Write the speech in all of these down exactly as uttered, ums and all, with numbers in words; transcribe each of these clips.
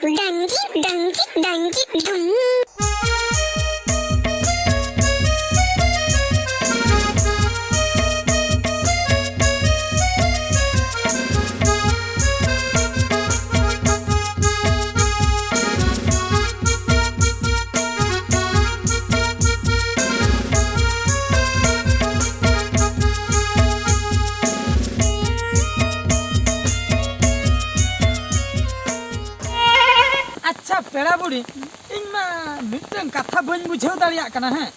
ᱰᱟᱝᱜᱤ, ᱰᱟᱝᱜᱤ, ᱰᱟᱝᱜᱤ, ᱰᱩᱢ᱾ ᱟᱪᱪᱷᱟ ᱯᱮᱲᱟ ᱵᱩᱲᱦᱤ, ᱤᱧ ᱢᱟ ᱢᱤᱫᱴᱟᱝ ᱠᱟᱛᱷᱟ ᱵᱟᱹᱧ ᱵᱩᱡᱷᱟᱹᱣ ᱫᱟᱲᱮᱭᱟᱜ ᱠᱟᱱᱟ, ᱦᱮᱸ?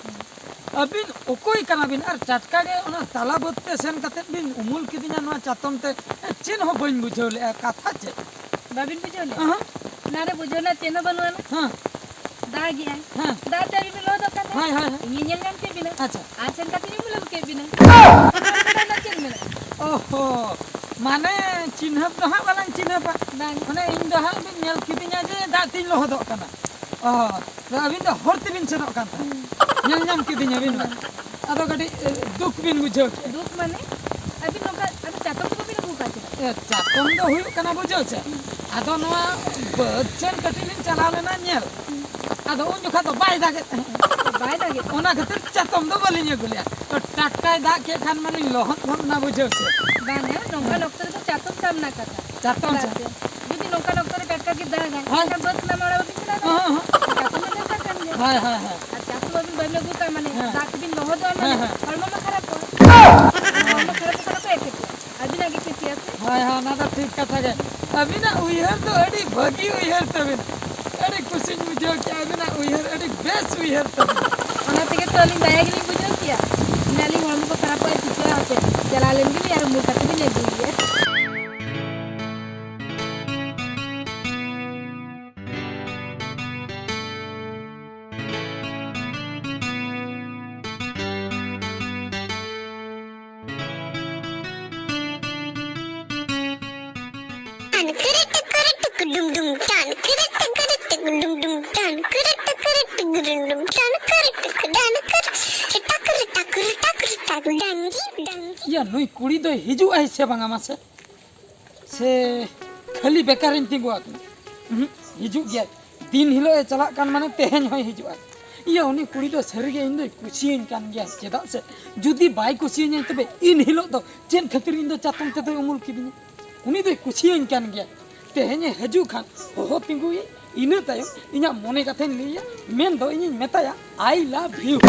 ᱟᱹᱵᱤᱱ ᱚᱠᱚᱭ ᱠᱟᱱᱟ ᱵᱤᱱ ᱟᱨ ᱴᱟᱴᱠᱟ ᱜᱮ ᱚᱱᱟ ᱛᱟᱞᱟ ᱵᱟᱹᱫᱽ ᱛᱮ ᱥᱮᱱ ᱠᱟᱛᱮ ᱵᱤᱱ ᱩᱢᱩᱞ ᱠᱤᱫᱤᱧᱟ ᱱᱚᱣᱟ ᱪᱟᱛᱚᱢ ᱛᱮ? ᱪᱮᱫ ᱦᱚᱸ ᱵᱟᱹᱧ ᱵᱩᱡᱷᱟᱹᱣ ᱞᱮᱜᱼᱟ, ᱠᱟᱛᱷᱟ ᱪᱮᱫ? ᱵᱟᱵᱤᱱ ᱵᱩᱡᱷᱟᱹᱣ ᱞᱮᱜᱼᱟ? ᱚᱦᱚᱸ᱾ ᱚᱱᱟᱨᱮ ᱵᱩᱡᱷᱟᱹᱣ ᱨᱮᱱᱟᱜ ᱪᱮᱫ ᱦᱚᱸ ᱵᱟᱹᱱᱩᱜ ᱟᱱᱟ᱾ ᱦᱮᱸ᱾ ᱫᱟᱜᱮᱜᱼᱟᱭ᱾ ᱦᱮᱸ᱾ ᱫᱟᱜ ᱛᱮ ᱟᱹᱵᱤᱱ ᱵᱤᱱ ᱞᱚᱦᱚᱫᱚᱜ ᱠᱟᱱ ᱛᱟᱦᱮᱸᱫ᱾ ᱦᱳᱭ, ᱦᱳᱭ, ᱦᱳᱭ᱾ ᱤᱧ ᱧᱮᱞ ᱧᱟᱢ ᱠᱮᱫ ᱵᱤᱱᱟ᱾ ᱟᱪᱪᱷᱟ᱾ ᱟᱨ ᱥᱮᱱ ᱠᱟᱛᱮ ᱤᱧ ᱩᱢᱩᱞ ᱟᱹᱜᱩ ᱠᱮᱫ ᱵᱤᱱᱟ᱾ ᱚᱱᱟ ᱨᱮ ᱪᱮᱫ ᱢᱮᱱᱟᱜᱼᱟ? ᱚᱦᱚ, ᱢᱟᱱᱮ ᱪᱤᱱᱦᱟᱹᱯ ᱫᱚ ᱦᱟᱸᱜ ᱵᱟᱞᱟᱝ ᱪᱤᱱᱦᱟᱹᱯᱟ᱾ ᱵᱟᱝ᱾ ᱢᱟᱱᱮ ᱤᱧ ᱫᱚ ᱦᱟᱸᱜ ᱵᱤᱱ ᱧᱮᱞ ᱠᱤᱫᱤᱧᱟ ᱡᱮ ᱫᱟᱜ ᱛᱤᱧ ᱞᱚᱦᱚᱫᱚᱜ ᱠᱟᱱᱟ᱾ ᱚ, ᱟᱫᱚ ᱟᱹᱵᱤᱱ ᱫᱚ ᱦᱚᱨ ᱛᱮᱵᱤᱱ ᱥᱮᱱᱚᱜ ᱠᱟᱱ ᱛᱟᱦᱮᱸᱫ᱾ ᱦᱩᱸ᱾ ᱧᱮᱞ ᱧᱟᱢ ᱠᱤᱫᱤᱧᱟ ᱵᱤᱱ ᱵᱟᱝ? ᱦᱩᱸ᱾ ᱟᱫᱚ ᱠᱟᱹᱴᱤᱡ, ᱮ, ᱫᱩᱠ ᱵᱤᱱ ᱵᱩᱡᱷᱟᱹᱣ ᱠᱮᱫᱼᱟ᱾ ᱫᱩᱠ ᱢᱟᱱᱮ? ᱟᱹᱵᱤᱱ ᱱᱚᱝᱠᱟ, ᱟᱹᱵᱤᱱ ᱪᱟᱛᱚᱢ ᱠᱚ ᱵᱟᱹᱵᱤᱱ ᱟᱹᱜᱩ ᱟᱠᱟᱫ ᱪᱮᱫᱟᱜ? ᱮ, ᱪᱟᱛᱚᱢ ᱫᱚ ᱦᱩᱭᱩᱜ ᱠᱟᱱᱟ, ᱵᱩᱡᱷᱟᱹᱣ ᱪᱮ? ᱦᱩᱸ᱾ ᱟᱫᱚ ᱱᱚᱣᱟ ᱵᱟᱹᱫᱽ ᱥᱮᱱ ᱠᱟᱹᱴᱤᱡ ᱞᱤᱧ ᱪᱟᱞᱟᱣ ᱞᱮᱱᱟ ᱧᱮᱞ᱾ ᱦᱩᱸ᱾ ᱟᱫᱚ ᱩᱱ ᱡᱚᱠᱷᱟ ᱫᱚ ᱵᱟᱭ ᱫᱟᱜᱮᱫ ᱛᱟᱦᱮᱸᱫ᱾ ᱵᱟᱭ ᱫᱟᱜᱮᱫ? ᱚᱱᱟ ᱠᱷᱟᱹᱛᱤᱨ ᱪᱟᱛᱚᱢ ᱫᱚ ᱵᱟᱹᱞᱤᱧ ᱟᱹᱜᱩ ᱞᱮᱫᱼᱟ᱾ ᱛᱚ, ᱴᱟᱴᱠᱟᱭ ᱫᱟᱜ ᱠᱮᱫ ᱠᱷᱟᱱ ᱢᱟᱞᱤᱧ ᱞᱚᱦᱚᱫ ᱜᱚᱫ ᱮᱱᱟ, ᱵᱩᱡᱷᱟᱹᱣ ᱪᱮ? ᱵᱟᱝᱟ, ᱱᱚᱝᱠᱟᱱ ᱦᱮᱸ᱾ ᱚᱠᱛᱚ ᱨᱮᱫᱚ ᱪᱟᱛᱚᱢ ᱥᱟᱵ ᱨᱮᱱᱟᱜ ᱠᱟᱛᱷᱟ᱾ ᱪᱟᱛᱚᱢ ᱪᱮᱫᱟᱜ ᱥᱟᱵ᱾ ᱥᱮ ᱡᱩᱫᱤ ᱱᱚᱝᱠᱟᱱ ᱚᱠᱛᱚ ᱨᱮ ᱴᱟᱴᱠᱟ ᱜᱮ ᱫᱟᱜᱟᱭ, ᱦᱳᱭ᱾ ᱮᱱᱠᱷᱟᱱ ᱵᱟᱹᱫᱽ ᱨᱮᱱᱟᱜ ᱢᱟᱲᱟᱝ ᱵᱟᱹᱵᱤᱱ ᱪᱟᱞᱟᱣ ᱫᱟᱲᱮᱭᱟᱜᱼᱟ᱾ ᱦᱮᱸ, ᱦᱮᱸ᱾ ᱪᱟᱛᱚᱢ ᱢᱟ ᱫᱚᱨᱠᱟᱨ ᱠᱟᱱ ᱜᱮᱭᱟ᱾ ᱦᱳᱭ, ᱦᱳᱭ, ᱦᱳᱭ᱾ ᱟᱨ ᱪᱟᱛᱚᱢ ᱟᱹᱵᱤᱱ ᱵᱟᱹᱵᱤᱱ ᱟᱹᱜᱩ ᱠᱟᱜ ᱢᱟᱱᱮ ᱦᱮᱸ᱾ ᱫᱟᱜ ᱛᱮᱵᱤᱱ ᱞᱚᱦᱚᱫᱚᱜᱼᱟ ᱢᱟᱱᱮ ᱦᱮᱸ, ᱦᱮᱸ᱾ ᱦᱚᱲᱢᱚ ᱢᱟ ᱠᱷᱟᱨᱟᱯᱚᱜᱼᱟ᱾ ᱦᱚᱲᱢᱚ ᱠᱷᱟᱨᱟᱯ ᱞᱮᱠᱷᱟᱱ ᱚᱠᱚᱭ ᱮᱴᱠᱮᱴᱚᱜᱼᱟ? ᱟᱹᱵᱤᱱᱟᱜ ᱜᱮ ᱠᱷᱚᱛᱤᱜᱼᱟ ᱥᱮ? ᱦᱳᱭ, ᱦᱳᱭ, ᱚᱱᱟ ᱫᱚ ᱴᱷᱤᱠ ᱠᱟᱛᱷᱟ ᱜᱮ᱾ ᱟᱹᱵᱤᱱᱟᱜ ᱩᱭᱦᱟᱹᱨ ᱫᱚ ᱟᱹᱰᱤ ᱵᱷᱟᱹᱜᱤ ᱩᱭᱦᱟᱹᱨ ᱛᱟᱹᱵᱤᱱ᱾ ᱟᱹᱰᱤ ᱠᱩᱥᱤᱧ ᱵᱩᱡᱷᱟᱹᱣ ᱠᱮᱜᱼᱟ, ᱟᱹᱵᱤᱱᱟᱜ ᱩᱭᱦᱟᱹᱨ ᱟᱹᱰᱤ ᱵᱮᱥ ᱩᱭᱦᱟᱹᱨ ᱛᱟᱹᱵᱤᱱ᱾ ᱚᱱᱟ ᱛᱮᱜᱮ ᱛᱚ ᱟᱹᱞᱤᱧ ᱫᱟᱭᱟ ᱜᱮᱞᱤᱧ ᱵᱩᱡᱷᱟᱹᱣ ᱠᱮᱜᱼᱟ᱾ ᱢᱟᱱᱮ ᱟᱹᱞᱤᱧ ᱦᱚᱲᱢᱚ ᱠᱚ ᱠᱷᱟᱨᱟᱯᱚᱜᱼᱟ, ᱪᱤᱠᱟᱹᱜᱼᱟ ᱦᱟᱯᱮ, ᱪᱟᱞᱟᱣ ᱞᱮᱱ ᱜᱮᱞᱤᱧ ᱟᱨ ᱩᱢᱩᱞ ᱠᱟᱛᱮ ᱞᱤᱧ ᱟᱹᱜᱩᱭᱮᱭᱟ᱾ ᱴᱟᱱ ᱠᱤᱨᱤ ᱴᱤᱠᱤᱨᱤ ᱴᱤᱠᱤ ᱰᱩᱢ ᱰᱩᱢ, ᱴᱟᱱ ᱠᱤᱨᱤ ᱴᱤᱠᱤᱨᱤ ᱴᱤᱠᱤ ᱰᱩᱢ ᱰᱩᱢ, ᱴᱟᱱ ᱠᱤᱨᱤ ᱴᱤᱠᱤᱨᱤ ᱴᱤᱠᱤ ᱰᱩᱢ ᱰᱩᱢ, ᱴᱟᱱ ᱠᱤᱨᱤ ᱴᱤᱠᱤ ᱰᱟᱱ ᱠᱤᱨᱤ ᱴᱟᱠ ᱨᱤ ᱴᱟᱠ ᱨᱤ ᱴᱟᱠ ᱨᱤ ᱴᱟᱠ ᱰᱟᱝᱜᱤ ᱰᱟᱝᱜᱤ᱾ ᱭᱟ, ᱱᱩᱭ ᱠᱩᱲᱤ ᱫᱚᱭ ᱦᱤᱡᱩᱜ ᱟᱭ ᱥᱮ ᱵᱟᱝᱟ ᱢᱟᱥᱮ? ᱥᱮ ᱠᱷᱟᱹᱞᱤ ᱵᱮᱠᱟᱨᱤᱧ ᱛᱤᱸᱜᱩ ᱟᱠᱟᱱᱟ? ᱩᱦᱩᱸ᱾ ᱦᱤᱡᱩᱜ ᱜᱮᱭᱟᱭ᱾ ᱫᱤᱱ ᱦᱤᱞᱳᱜ ᱮ ᱪᱟᱞᱟᱜ ᱠᱟᱱ, ᱢᱟᱱᱮ ᱛᱮᱦᱮᱧ ᱦᱚᱸᱭ ᱦᱤᱡᱩᱜᱼᱟ᱾ ᱤᱭᱟᱹ, ᱩᱱᱤ ᱠᱩᱲᱤ ᱫᱚ ᱥᱟᱹᱨᱤᱜᱮ ᱤᱧ ᱫᱚᱭ ᱠᱩᱥᱤᱭᱟᱹᱧ ᱠᱟᱱ ᱜᱮᱭᱟ᱾ ᱪᱮᱫᱟᱜ ᱥᱮ ᱡᱩᱫᱤ ᱵᱟᱭ ᱠᱩᱥᱤᱭᱟᱹᱧᱟ, ᱛᱚᱵᱮ ᱤᱱ ᱦᱤᱞᱳᱜ ᱫᱚ ᱪᱮᱫ ᱠᱷᱟᱹᱛᱤᱨ ᱤᱧ ᱫᱚ ᱪᱟᱛᱚᱢ ᱛᱮᱫᱚᱭ ᱩᱢᱩᱞ ᱠᱤᱫᱤᱧᱟ? ᱩᱱᱤ ᱫᱚᱭ ᱠᱩᱥᱤᱭᱟᱹᱧ ᱠᱟᱱ ᱜᱮᱭᱟ᱾ ᱛᱮᱦᱮᱧᱮ ᱦᱤᱡᱩᱜ ᱠᱷᱟᱱ ᱦᱚᱦᱚ ᱛᱤᱸᱜᱩᱭᱟᱹᱧ, ᱤᱱᱟᱹ ᱛᱟᱭᱚᱢ ᱤᱧᱟᱹᱜ ᱢᱚᱱᱮ ᱠᱟᱛᱷᱟᱧ ᱞᱟᱹᱭᱟ, ᱢᱮᱱ ᱫᱚ ᱤᱧᱤᱧ ᱢᱮᱛᱟᱭᱟ, "I love you."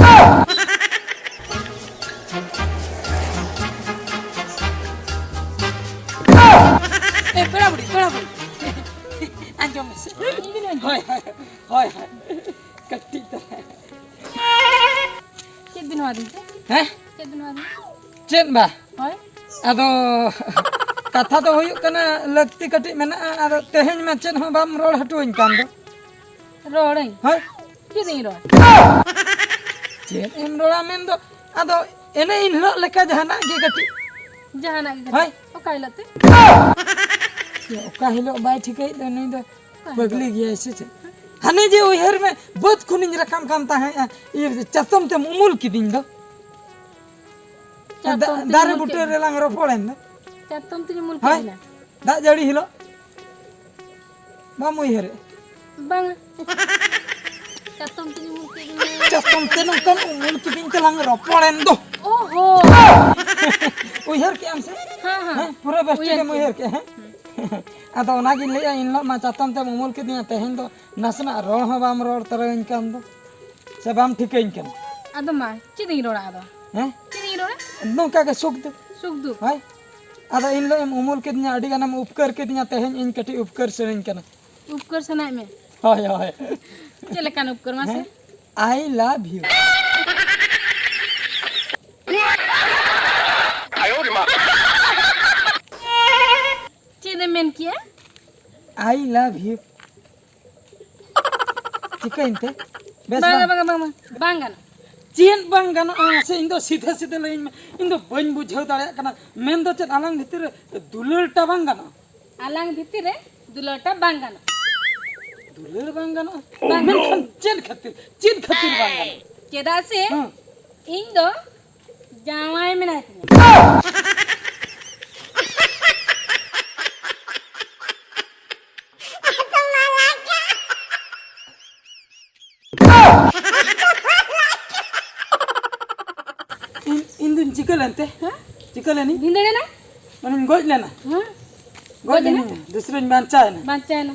ᱮ, ᱯᱮᱲᱟ ᱵᱩᱰᱷᱤ, ᱯᱮᱲᱟ ᱵᱩᱰᱷᱤ, ᱟᱸᱡᱚᱢ ᱢᱮᱥᱮ᱾ ᱦᱳᱭ, ᱦᱳᱭ, ᱦᱳᱭ, ᱦᱳᱭ᱾ ᱠᱟᱹᱴᱤᱡ ᱛᱟᱞᱟᱝ᱾ ᱪᱮᱫ ᱵᱤᱱ ᱦᱚᱦᱚ ᱟᱹᱫᱤᱧ ᱛᱮ? ᱦᱮᱸ? ᱪᱮᱫ ᱵᱤᱱ ᱦᱚᱦᱚ ᱟᱹᱫᱤᱧ? ᱪᱮᱫ ᱵᱟ? ᱦᱳᱭ᱾ ᱟᱫᱚ ᱠᱟᱛᱷᱟ ᱫᱚ ᱦᱩᱭᱩᱜ ᱠᱟᱱᱟ, ᱞᱟᱹᱠᱛᱤ ᱠᱟᱹᱴᱤᱡ ᱢᱮᱱᱟᱜᱼᱟ᱾ ᱟᱫᱚ ᱛᱮᱦᱮᱧ ᱢᱟ ᱪᱮᱫ ᱦᱚᱸ ᱵᱟᱢ ᱨᱚᱲ ᱦᱚᱴᱚᱣᱟᱹᱧ ᱠᱟᱱ ᱫᱚ᱾ ᱨᱚᱲᱟᱹᱧ? ᱦᱳᱭ᱾ ᱪᱮᱫ ᱤᱧ ᱨᱚᱲ? ᱪᱮᱫ ᱮᱢ ᱨᱚᱲᱟ ᱢᱮᱱ ᱫᱚ, ᱟᱫᱚ ᱮᱱᱮ ᱤᱱ ᱦᱤᱞᱳᱜ ᱞᱮᱠᱟ ᱡᱟᱦᱟᱱᱟᱜ ᱜᱮ ᱠᱟᱹᱴᱤᱡ᱾ ᱡᱟᱦᱟᱱᱟᱜ ᱜᱮ ᱠᱟᱹᱴᱤᱡ? ᱦᱳᱭ᱾ ᱚᱠᱟ ᱦᱤᱞᱳᱜ ᱛᱮ? ᱚᱠᱟ ᱦᱤᱞᱳᱜ ᱵᱟᱭ ᱴᱷᱤᱠᱟᱹᱭᱮᱫ ᱫᱚ ᱱᱩᱭ ᱫᱚ᱾ ᱚᱠᱟ ᱦᱤᱞᱳᱜ? ᱯᱟᱹᱜᱽᱞᱤ ᱜᱮᱭᱟᱭ ᱥᱮ ᱪᱮᱫ? ᱦᱟᱱᱮ ᱡᱮ ᱩᱭᱦᱟᱹᱨ ᱢᱮ, ᱵᱟᱹᱫᱽ ᱠᱷᱚᱱᱤᱧ ᱨᱟᱠᱟᱵ ᱠᱟᱱ ᱛᱟᱦᱮᱸᱫᱼᱟ, ᱤᱭᱟᱹ, ᱪᱟᱛᱚᱢ ᱛᱮᱢ ᱩᱢᱩᱞ ᱠᱤᱫᱤᱧ ᱫᱚ᱾ ᱪᱟᱛᱚᱢ ᱫᱟ-, ᱛᱮᱧ ᱫᱟᱨᱮ ᱩᱢᱩᱞ ᱵᱩᱴᱟᱹ ᱠᱮᱫ ᱨᱮᱞᱟᱝ ᱨᱚᱯᱚᱲ ᱮᱱ ᱫᱚ᱾ ᱪᱟᱛᱚᱢ ᱛᱮᱧ ᱩᱢᱩᱞ ᱦᱳᱭ᱾ ᱠᱮᱫ ᱢᱮᱭᱟ᱾ ᱫᱟᱜ ᱡᱟᱹᱲᱤ ᱦᱤᱞᱳᱜ᱾ ᱵᱟᱢ ᱩᱭᱦᱟᱹᱨᱮᱫ? ᱵᱟᱝᱟ᱾ ᱪᱟᱛᱚᱢ ᱛᱮᱧ ᱩᱢᱩᱞ ᱠᱮᱫ ᱢᱮᱭᱟ᱾ ᱪᱟᱛᱚᱢ ᱛᱮ ᱱᱚᱝᱠᱟᱢ ᱩᱢᱩᱞ ᱠᱤᱫᱤᱧ ᱛᱮᱞᱟᱝ ᱨᱚᱯᱚᱲ ᱮᱱ ᱫᱚ᱾ ᱳᱦᱳ᱾ ᱩᱭᱦᱟᱹᱨ ᱠᱮᱜᱼᱟᱢ ᱥᱮ? ᱦᱮᱸ, ᱦᱮᱸ᱾ ᱦᱮᱸ, ᱯᱩᱨᱟᱹ ᱵᱮᱥ ᱩᱭᱦᱟᱹᱨ ᱴᱷᱤᱠᱮᱢ ᱠᱮᱜᱼᱟᱹᱧ᱾ ᱩᱭᱦᱟᱹᱨ ᱠᱮᱜᱼᱟ, ᱦᱮᱸ? ᱟᱫᱚ ᱚᱱᱟᱜᱤᱧ ᱞᱟᱹᱭᱮᱜᱼᱟ, ᱮᱱ ᱦᱤᱞᱳᱜ ᱢᱟ ᱪᱟᱛᱚᱢ ᱛᱮᱢ ᱩᱢᱩᱞ ᱠᱤᱫᱤᱧᱟ, ᱛᱮᱦᱮᱧ ᱫᱚ ᱱᱟᱥᱮᱱᱟᱜ ᱨᱚᱲ ᱦᱚᱸ ᱵᱟᱢ ᱨᱚᱲ ᱛᱟᱨᱟᱧ ᱠᱟᱱ ᱫᱚ᱾ ᱥᱮ ᱵᱟᱢ ᱴᱷᱤᱠᱟᱹᱧ ᱠᱟᱱᱟ? ᱟᱫᱚ ᱢᱟ, ᱪᱮᱫ ᱤᱧ ᱨᱚᱲᱟ ᱟᱫᱚ? ᱦᱮᱸ? ᱪᱮᱫ ᱤᱧ ᱨᱚᱲᱟ? ᱱᱚᱝᱠᱟ ᱜᱮ ᱥᱩᱠ ᱫᱩᱠ᱾ ᱥᱩᱠ ᱫᱩᱠ᱾ ᱦᱳᱭ᱾ ᱟᱫᱚ ᱮᱱ ᱦᱤᱞᱳᱜ ᱮᱢ ᱩᱢᱩᱞ ᱠᱤᱫᱤᱧᱟ, ᱟᱹᱰᱤ ᱜᱟᱱᱮᱢ ᱩᱯᱠᱟᱹᱨ ᱠᱤᱫᱤᱧᱟ, ᱛᱮᱦᱮᱧ ᱤᱧ ᱠᱟᱹᱴᱤᱡ ᱩᱯᱠᱟᱹᱨ ᱥᱟᱱᱟᱧ ᱠᱟᱱᱟ᱾ ᱩᱯᱠᱟᱹᱨ ᱥᱟᱱᱟᱭᱮᱫ ᱢᱮ? ᱦᱳᱭ, ᱦᱳᱭ᱾ ᱪᱮᱫ ᱞᱮᱠᱟᱱ ᱩᱯᱠᱟᱹᱨ ᱢᱟᱥᱮ? ᱦᱮᱸ? I love you᱾ ᱪᱮᱫ ᱮᱢ ᱢᱮᱱ ᱠᱮᱜᱼᱟ? I love you᱾ ᱪᱤᱠᱟᱹᱭᱮᱱ ᱛᱮ? ᱵᱮᱥ ᱵᱟᱝᱟ, ᱵᱟᱝ? ᱵᱟᱝᱟ, ᱵᱟᱝᱟ, ᱵᱟᱝ ᱜᱟᱱᱚᱜᱼᱟ᱾ ᱪᱮᱫ ᱵᱟᱝ ᱜᱟᱱᱚᱜᱼᱟ? ᱥᱮ ᱤᱧ ᱫᱚ ᱥᱤᱫᱷᱟᱹ ᱥᱤᱫᱷᱟᱹ ᱞᱟᱹᱭᱟᱹᱧ ᱢᱮ, ᱤᱧ ᱫᱚ ᱵᱟᱹᱧ ᱵᱩᱡᱷᱟᱹᱣ ᱫᱟᱲᱮᱭᱟᱜ ᱠᱟᱱᱟ᱾ ᱢᱮᱱ ᱫᱚ ᱪᱮᱫ ᱟᱞᱟᱝ ᱵᱷᱤᱛᱤᱨ ᱨᱮ ᱫᱩᱞᱟᱹᱲ ᱴᱟ ᱵᱟᱝ ᱜᱟᱱᱚᱜᱼᱟ? ᱟᱞᱟᱝ ᱵᱷᱤᱛᱤᱨ ᱨᱮ ᱫᱩᱞᱟᱹᱲ ᱴᱟ ᱵᱟᱝ ᱜᱟᱱᱚᱜᱼᱟ᱾ ᱫᱩᱞᱟᱹᱲ ᱵᱟᱝ ᱜᱟᱱᱚᱜᱼᱟ? ᱵᱟᱝ᱾ ᱢᱮᱱᱠᱷᱟᱱ ᱪᱮᱫ ᱠᱷᱟᱹᱛᱤᱨ, ᱪᱮᱫ ᱠᱷᱟᱹᱛᱤᱨ ᱵᱟᱝ ᱜᱟᱱᱚᱜᱼᱟ? ᱪᱮᱫᱟᱜ ᱥᱮ ᱦᱮᱸ᱾ ᱤᱧ ᱫᱚ ᱡᱟᱶᱟᱭ ᱢᱮᱱᱟᱭ ᱛᱤᱧᱟ᱾ ᱤᱧ, ᱤᱧ ᱫᱩᱧ ᱪᱤᱠᱟᱹ ᱞᱮᱱᱛᱮ? ᱦᱮᱸ? ᱪᱤᱠᱟᱹ ᱞᱮᱱᱤᱧ? ᱵᱷᱤᱸᱫᱟᱹᱲ ᱮᱱᱟ? ᱢᱟᱱᱮᱧ ᱜᱚᱡ ᱞᱮᱱᱟ? ᱦᱮᱸ? ᱜᱚᱡ ᱜᱚᱡ ᱞᱮᱱᱟ? ᱞᱮᱱᱤᱧ, ᱫᱩᱥᱨᱟᱧ ᱵᱟᱧᱪᱟᱣ ᱮᱱᱟ᱾ ᱵᱟᱧᱪᱟᱣ ᱮᱱᱟ᱾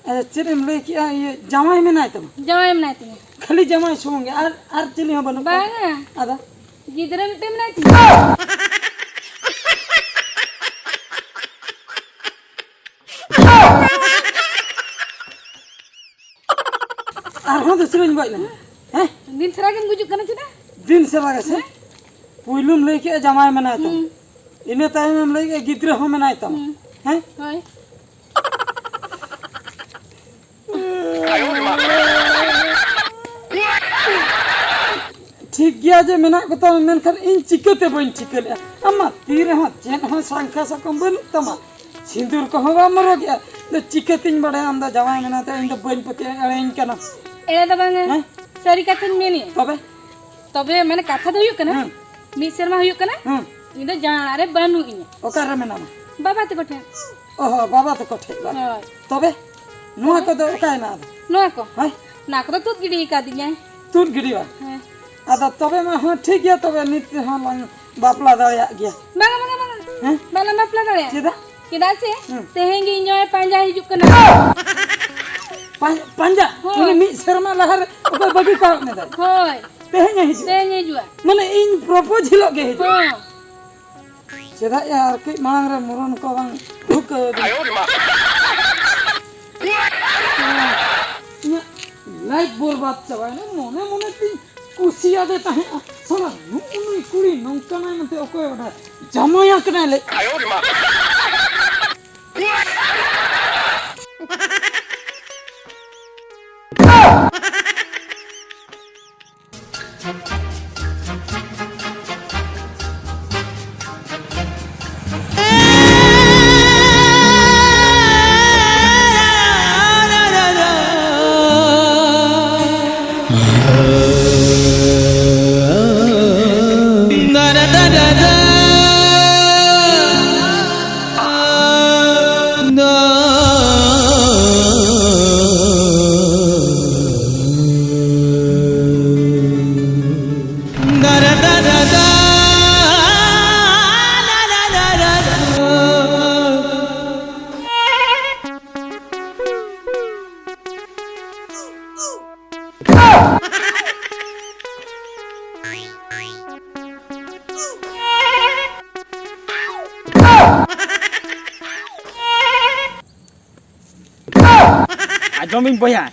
ᱟᱪᱪᱷᱟ, ᱪᱮᱫ ᱮᱢ ᱞᱟᱹᱭ ᱠᱮᱜᱼᱟ? ᱤᱭᱟᱹ, ᱡᱟᱶᱟᱭ ᱢᱮᱱᱟᱭ ᱛᱟᱢᱟ? ᱡᱟᱶᱟᱭ ᱢᱮᱱᱟᱭ ᱛᱤᱧᱟ᱾ ᱠᱷᱟᱹᱞᱤ ᱡᱟᱶᱟᱭ ᱥᱩᱢᱩᱝ ᱜᱮ, ᱟᱨ, ᱟᱨ ᱪᱤᱞᱤ ᱦᱚᱸ ᱵᱟᱹᱱᱩᱜ ᱠᱚᱣᱟ? ᱵᱟᱝᱟ᱾ ᱟᱫᱚ? ᱜᱤᱫᱽᱨᱟᱹ ᱢᱤᱫᱴᱮᱱ ᱢᱮᱱᱟᱭ ᱛᱤᱧᱟ᱾ ᱟᱨᱦᱚᱸ ᱫᱩᱥᱨᱟᱧ ᱜᱚᱡ ᱞᱮᱱᱟ? ᱦᱮᱸ? ᱫᱤᱱ ᱥᱟᱨᱟ ᱜᱮᱢ ᱜᱩᱡᱩᱜ ᱠᱟᱱᱟ ᱪᱮᱫᱟᱜ? ᱫᱤᱱ ᱥᱟᱨᱟ ᱜᱮᱥᱮ? ᱦᱮᱸ? ᱯᱩᱭᱞᱩᱢ ᱞᱟᱹᱭ ᱠᱮᱜᱼᱟ ᱡᱟᱶᱟᱭ ᱢᱮᱱᱟᱭ ᱛᱟᱢᱟ᱾ ᱦᱩᱸ᱾ ᱤᱱᱟᱹ ᱛᱟᱭᱚᱢᱮᱢ ᱞᱟᱹᱭ ᱠᱮᱜᱼᱟ ᱜᱤᱫᱽᱨᱟᱹ ᱦᱚᱸ ᱢᱮᱱᱟᱭ ᱛᱟᱢᱟ᱾ ᱦᱩᱸ᱾ ᱦᱮᱸ? ᱦᱳᱭ᱾ ᱴᱷᱤᱠ ᱜᱮᱭᱟ ᱡᱮ ᱢᱮᱱᱟᱜ ᱠᱚᱛᱟᱢᱟ, ᱢᱮᱱᱠᱷᱟᱱ ᱤᱧ ᱪᱤᱠᱟᱹᱛᱮ ᱵᱟᱹᱧ ᱴᱷᱤᱠᱟᱹ ᱞᱮᱜᱼᱟ? ᱟᱢᱟᱜ ᱛᱤ ᱨᱮᱦᱚᱸ ᱪᱮᱫ ᱦᱚᱸ ᱥᱟᱝᱠᱷᱟ ᱥᱟᱠᱚᱢ ᱵᱟᱹᱱᱩᱜ ᱛᱟᱢᱟ, ᱥᱤᱸᱫᱩᱨ ᱠᱚᱦᱚᱸ ᱵᱟᱢ ᱦᱚᱨᱚᱜᱮᱜᱼᱟ᱾ ᱟᱫᱚ ᱪᱤᱠᱟᱹᱛᱤᱧ ᱵᱟᱲᱟᱭᱟ ᱟᱢ ᱫᱚ ᱡᱟᱶᱟᱭ ᱢᱮᱱᱟᱭ ᱛᱮ ᱤᱧ ᱫᱚ ᱵᱟᱹᱧ ᱯᱟᱹᱛᱭᱟᱹᱜᱼᱟ, ᱮᱲᱮᱧ ᱠᱟᱱᱟᱢ᱾ ᱮᱲᱮ ᱫᱚ ᱵᱟᱝᱟ᱾ ᱦᱮᱸ? ᱥᱟᱹᱨᱤ ᱠᱟᱛᱷᱟᱧ ᱢᱮᱱᱮᱜᱼᱟ᱾ ᱛᱚᱵᱮ? ᱛᱚᱵᱮ ᱢᱟᱱᱮ ᱠᱟᱛᱷᱟ ᱫᱚ ᱦᱩᱭᱩᱜ ᱠᱟᱱᱟ, ᱦᱮᱸ᱾ ᱢᱤᱫ ᱥᱮᱨᱢᱟ ᱦᱩᱭᱩᱜ ᱠᱟᱱᱟ, ᱦᱮᱸ᱾ ᱤᱧ ᱫᱚ ᱡᱟᱶᱟᱭ ᱚᱲᱟᱜ ᱨᱮ ᱵᱟᱹᱱᱩᱜ ᱤᱧᱟ᱾ ᱚᱠᱟᱨᱮ ᱢᱮᱱᱟᱢᱟ? ᱵᱟᱵᱟ ᱛᱟᱠᱚ ᱴᱷᱮᱱ᱾ ᱚ ᱦᱚᱸ, ᱵᱟᱵᱟ ᱛᱟᱠᱚ ᱴᱷᱮᱱ ᱵᱟᱝ? ᱦᱳᱭ᱾ ᱛᱚᱵᱮ ᱱᱚᱣᱟ ᱠᱚᱫᱚ ᱚᱠᱟᱭᱮᱱᱟ ᱟᱫᱚ? ᱱᱚᱣᱟ ᱠᱚ? ᱦᱮᱸ? ᱱᱚᱣᱟ ᱠᱚᱫᱚ ᱛᱩᱫ ᱜᱤᱰᱤ ᱟᱠᱟᱫᱤᱧᱟᱭ᱾ ᱛᱩᱫ ᱜᱤᱰᱤ ᱵᱟᱝ? ᱦᱮᱸ᱾ ᱟᱫᱚ ᱛᱚᱵᱮ ᱢᱟ ᱦᱚᱸ ᱴᱷᱤᱠ ᱜᱮᱭᱟ, ᱛᱚᱵᱮ ᱱᱤᱛ ᱦᱚᱸ ᱞᱟᱝ ᱵᱟᱯᱞᱟ ᱫᱟᱲᱮᱭᱟᱜ ᱜᱮᱭᱟ᱾ ᱵᱟᱝᱟ, ᱵᱟᱝᱟ, ᱵᱟᱝᱟ᱾ ᱦᱮᱸ? ᱵᱟᱞᱟᱝ ᱵᱟᱯᱞᱟ ᱫᱟᱲᱮᱭᱟᱜᱼᱟ᱾ ᱪᱮᱫᱟᱜ? ᱪᱮᱫᱟᱜ ᱥᱮ ᱦᱮᱸ᱾ ᱛᱮᱦᱮᱧ ᱜᱮ ᱤᱧ ᱡᱟᱶᱟᱭ ᱯᱟᱸᱡᱟ ᱦᱤᱡᱩᱜ ᱠᱟᱱᱟ᱾ ᱯᱟ-, ᱯᱟᱸᱡᱟ? ᱦᱳᱭ᱾ ᱩᱱᱤ ᱢᱤᱫ ᱥᱮᱨᱢᱟ ᱞᱟᱦᱟ ᱨᱮ ᱚᱠᱚᱭ ᱵᱟᱹᱜᱤ ᱠᱟᱣᱟᱫ ᱢᱮ ᱫᱟᱭ? ᱦᱳᱭ᱾ ᱛᱮᱦᱮᱧ ᱮ ᱦᱤᱡᱩᱜᱼᱟ? ᱛᱮᱦᱮᱧ ᱮ ᱦᱤᱡᱩᱜᱼᱟ᱾ ᱢᱟᱱᱮ ᱤᱧ propose ᱦᱤᱞᱳᱜ ᱜᱮ ᱦᱤᱡᱩᱜᱼᱟ? ᱦᱚᱸ᱾ ᱪᱮᱫᱟᱜ ᱭᱟ, ᱟᱨ ᱠᱟᱹᱡ ᱢᱟᱲᱟᱝ ᱨᱮ ᱢᱚᱨᱚᱱ ᱠᱚ ᱵᱟᱝ ᱴᱷᱟᱹᱣᱠᱟᱹ ᱟᱹᱫᱤᱧᱟ᱾ ᱤᱧᱟᱹᱜ life ᱵᱚᱨᱵᱟᱫ ᱪᱟᱵᱟᱭᱮᱱᱟ᱾ ᱢᱚᱱᱮ ᱢᱚᱱᱮ ᱛᱤᱧ ᱠᱩᱥᱤᱭᱟᱫᱮ ᱛᱟᱦᱮᱸᱜᱼᱟ᱾ ᱥᱟᱞᱟ ᱱᱩᱜᱼᱩ ᱱᱩᱭ ᱠᱩᱲᱤ ᱱᱚᱝᱠᱟᱱᱟᱭ ᱢᱮᱱᱛᱮ ᱚᱠᱚᱭ ᱵᱟᱰᱟᱭ? ᱡᱟᱢᱟᱭ ᱟᱠᱟᱱᱟᱭ ᱞᱮ᱾ ᱟᱸᱡᱚᱢᱤᱧ ᱵᱚᱭᱦᱟ,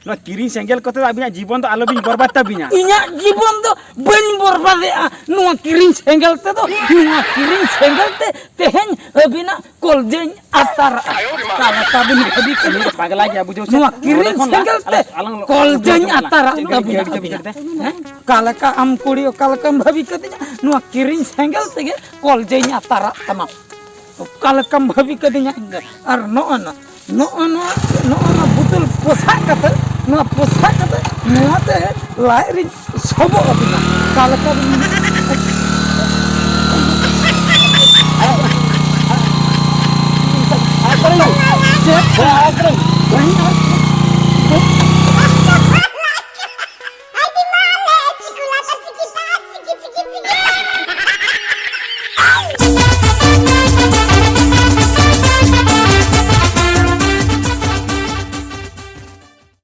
ᱱᱚᱣᱟ ᱠᱤᱨᱤᱧ ᱥᱮᱸᱜᱮᱞ ᱠᱚᱛᱮ ᱫᱚ ᱟᱹᱵᱤᱱᱟᱜ ᱡᱤᱵᱚᱱ ᱫᱚ ᱟᱞᱚᱵᱤᱱ ᱵᱚᱨᱵᱟᱫ ᱛᱟᱹᱵᱤᱱᱟ᱾ ᱤᱧᱟᱹᱜ ᱡᱤᱵᱚᱱ ᱫᱚ ᱵᱟᱹᱧ ᱵᱚᱨᱵᱟᱫᱮᱜᱼᱟ ᱱᱚᱣᱟ ᱠᱤᱨᱤᱧ ᱥᱮᱸᱜᱮᱞ ᱛᱮᱫᱚ᱾ ᱱᱚᱣᱟ ᱠᱤᱨᱤᱧ ᱥᱮᱸᱜᱮᱞ ᱛᱮ ᱛᱮᱦᱮᱧ ᱟᱹᱵᱤᱱᱟᱜ ᱠᱚᱞᱡᱟᱹᱧ ᱟᱛᱟᱨᱟᱜᱼᱟ᱾ ᱚᱠᱟ ᱞᱮᱠᱟ ᱵᱤᱱ ᱵᱷᱟᱹᱵᱤ ᱠᱟᱱᱟ? ᱯᱟᱜᱽᱞᱟ ᱜᱮᱭᱟ, ᱵᱩᱡᱷᱟᱹᱣ ᱥᱮ? ᱱᱚᱣᱟ ᱠᱤᱨᱤᱧ ᱱᱚᱰᱮ ᱠᱷᱚᱱ ᱥᱮᱸᱜᱮᱞ ᱞᱟ-, ᱛᱮ ᱟᱞᱟᱝ, ᱟᱞᱟᱝ ᱠᱚᱞᱡᱟᱹᱧ ᱟᱞᱟᱝ ᱟᱛᱟᱨᱟᱜ ᱪᱮᱫ ᱜᱷᱟᱹᱲᱤ ᱛᱟᱹᱵᱤᱱᱟ᱾ ᱪᱮᱫ ᱜᱷᱟᱹᱲᱤ ᱪᱮᱫ ᱜᱷᱟᱹᱲᱤ ᱛᱮ? ᱦᱮᱸ? ᱚᱠᱟ ᱞᱮᱠᱟ ᱟᱢ ᱠᱩᱲᱤ, ᱚᱠᱟ ᱞᱮᱠᱟᱢ ᱵᱷᱟᱹᱵᱤ ᱠᱟᱫᱤᱧᱟ? ᱱᱚᱣᱟ ᱠᱤᱨᱤᱧ ᱥᱮᱸᱜᱮᱞ ᱛᱮᱜᱮ ᱠᱚᱞᱡᱟᱹᱧ ᱟᱛᱟᱨᱟᱜ ᱛᱟᱢᱟ᱾ ᱚᱠᱟ ᱞᱮᱠᱟᱢ ᱵᱷᱟᱹᱵᱤ ᱠᱟᱫᱤᱧᱟ ᱤᱧ ᱫᱚ? ᱟᱨ ᱱᱚᱜᱼᱚ ᱱᱟ, ᱱᱚᱜᱼᱚ ᱱᱟ, ᱱᱚᱜᱼᱚ ᱱᱟ ᱵᱩᱛᱟᱹᱞ ᱯᱚᱥᱟᱜ ᱠᱟᱛᱮ, ᱱᱚᱣᱟ ᱯᱚᱥᱟᱜ ᱠᱟᱛᱮ, ᱱᱚᱣᱟᱛᱮ ᱞᱟᱡ ᱨᱤᱧ ᱥᱚᱵᱚᱜ ᱟᱹᱵᱤᱱᱟ᱾ ᱚᱠᱟ ᱞᱮᱠᱟ ᱵᱤᱱ